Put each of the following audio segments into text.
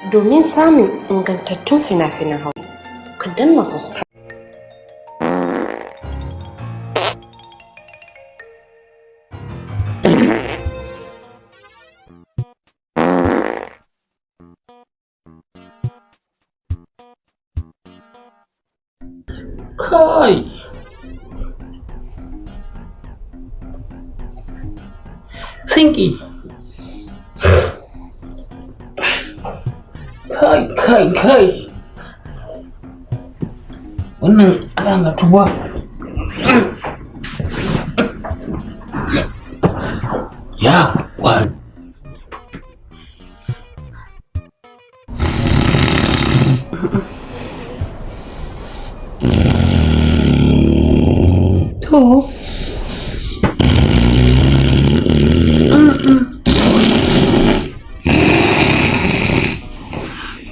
Domin samun ingantattun fina-finan Hausa, ku danna subscribe. Kai! Sinki! Kai, kai, kai! Wannan ana na tuba. Ya kwari. To.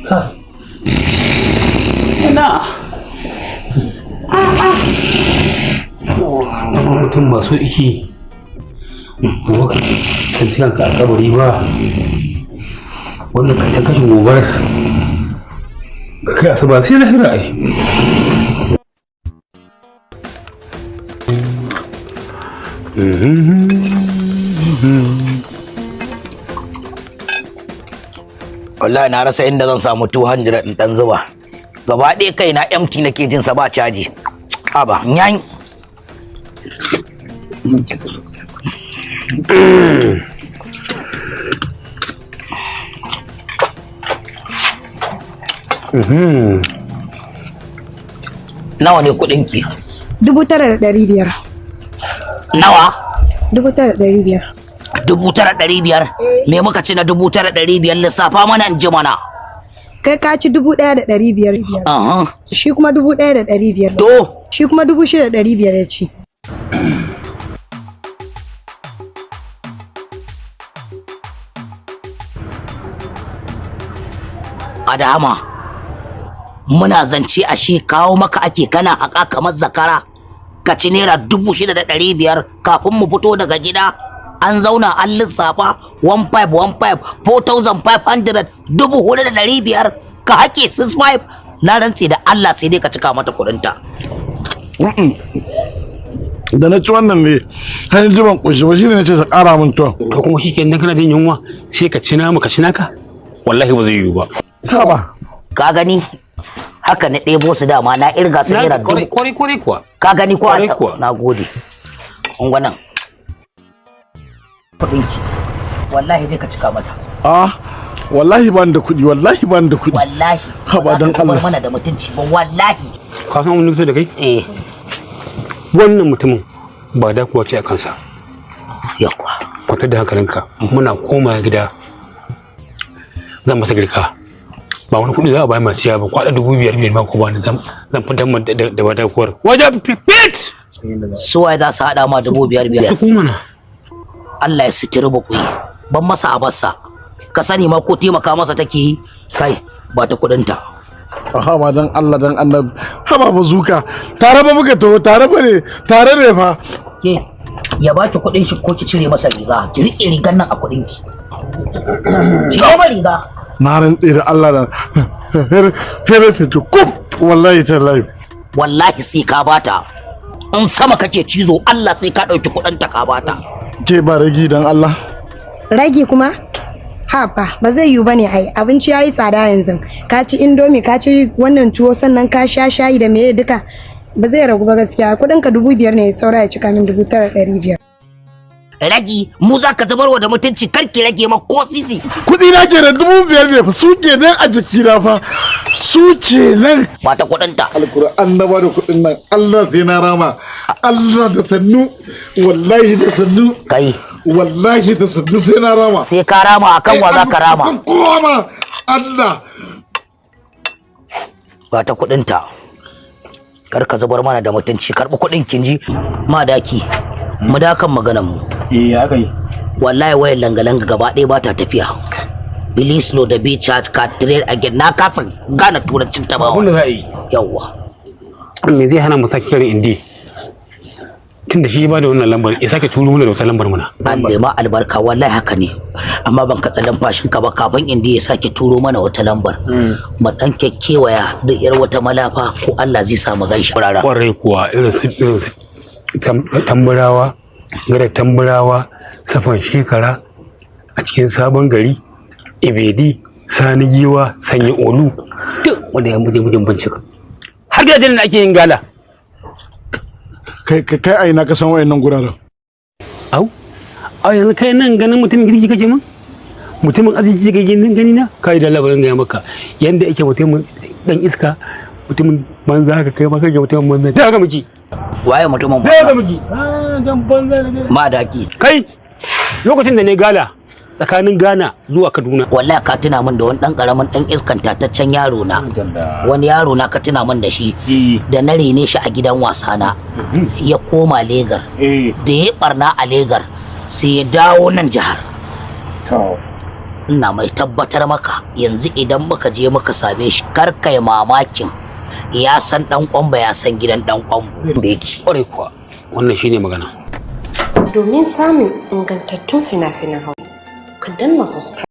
Kai. Ina. A'a. Mutum ba so iki. Gobe ka tsinci kanka a kabari ba. Wannan ka ta kashe gobarar. Ka kai asuba sai lahira ai. Wallahi na rasa inda zan samu 200 in dan zuba. Gaba ɗaya kai na empty nake jin sa ba caji. Haba nyan. Nawa ne kuɗin ki? 9,500. Nawa? 9,500. 9,500. Me muka ci na 9,500? Lissafa mana in ji mana. Kai ka ci 1,500. Aha. Shi kuma 1,500. To. Shi kuma 6,500 ya ci. Adama, muna zance ashe kawo maka ake kana haƙa kamar zakara. Ka ci ₦6,500 kafin mu fito daga gida. An zauna an lissafa 1515 4500 4,500 ka haƙe 65. Na rantse da Allah sai dai ka cika mata kuɗinta. Da na ci wannan ne har yanzu ban ƙoshi ba, shine nace ta ƙara min tuwon. To kuma shi kenan kana jin yunwa sai ka ci nama ka ci naka? Wallahi ba zai yiwu ba. Haba. Ka gani? Haka na ɗebo su dama na irga su naira dubu. Kwarai kwarai kuwa. Ka gani ko? Kwarai kuwa. Na gode. Ungwanan. Kuɗinki. Wallahi dai ka cika mata. Ah, wallahi ban da kuɗi, wallahi ban da kuɗi. Wallahi. Haba ba za dan ka zubar Allah. mana da mutunci ba wallahi. Ka san wani da kai? Eh. Wannan mutumin ba da kuwa ce a kansa. Yakwa. Kwantar da hankalinka, muna koma gida zan masa girka. Ba wani kuɗi za a bayar masu yawa ba, kwaɗa 5,000 ma ko ba ni zan fitar ma da wadakuwar wajen fit. Su waye za su haɗa ma 5,000? Su kuma na. Allah ya sitiri ba kuyi. Ban masa a bassa. Ka sani ma ko taimaka masa take yi. Kai ba ta kuɗinta. Haba dan Allah dan annabi. Haba bazuka. Tare ba muka taho, tare ba ne, tare ne fa. Ke ya baki kuɗin shi ko ki cire masa riga. Ki riƙe rigan nan a kuɗin ki. Cire ma riga. Na rantse da Allah dan here fito kuf wallahi tallahi. Wallahi sai ka bata. In sama kake cizo Allah sai ka ɗauki kuɗinta ka bata. Ke ba ragi dan Allah. Ragi kuma? Haba, ba zai yiwu bane ai. Abinci yayi tsada yanzu. Ka ci indomie, ka ci wannan tuwo sannan ka sha shayi da meye duka. Ba zai ragu ba gaskiya. Kuɗin ka 5,000 ne saura ya cika min 9,500. Ragi mu za ka zubarwa da mutunci, kar ki rage ma ko sisi. Kuɗi na ke da 5,000 ne fa, su kenan a jikina fa. Su kenan. Ba ta kuɗinta. Alkur'an na ba da kuɗin nan Allah sai na rama. Allah da sannu wallahi da sannu. Kai. Wallahi da sannu sai na rama. Sai ka rama akan wa za ka rama? Akan kowa ma Allah. Ba ta kuɗinta. Kar ka zubar mana da mutunci, karɓi kuɗin kin ji madaki. Mu da kan maganar mu. Eh ya aka yi. Wallahi wayar langa-langa gaba ɗaya ba ta tafiya. Please slow the be charge card trade again, na kasa gane turancin ta ba. Abin da za a yi. Yawwa. Me zai hana mu sake kiran indi? Tunda shi ya bada wannan lambar, ya sake turo mana da wata lambar mana. Allah ma albarka, wallahi haka ne, amma ban katsa lumfashin ka ba. Kafin indi ya sake turo mana wata lambar, mu dan kekkewaya da yar wata malafa, ko Allah zai sa mu ganshi. Kwarai kuwa, irin su Tamburawa, gara Tamburawa, Safan Shekara a cikin Sabon Gari, Ibedi, Sani Giwa, Sanya Olu, duk wanda ya muje bincika har gidajen da ake yin gala. Kai kai kai, a ina ka san wayannan guraren? Au au, yanzu kai nan ganin mutumin kirki kake min, mutumin arziki kake ganin gani na kai da labarin gaya maka yanda yake mutumin dan iska, mutumin banza haka kai ma kake mutumin banza. Da haka miki. Waye mutumin Da haka banza? Miki ah, dan banza ne. Madaki. Kai, lokacin da ne gala tsakanin Ghana zuwa Kaduna. Wallahi ka tuna min da wani dan karamin dan iskan tataccen yaro na, wani yaro na ka tuna min da shi da na rene shi a gidan wasa na, ya koma Legar, da ya barna a Legar sai ya dawo nan jihar. Ina mai tabbatar maka, yanzu idan muka je muka same shi, kar kai mamakin ya san Dan Kwamba, ya san gidan Dan Kwambo da yake. Kwarai kuwa, wannan shine magana. Domin samun ingantattun fina-finan Hausa, ku danna subscribe.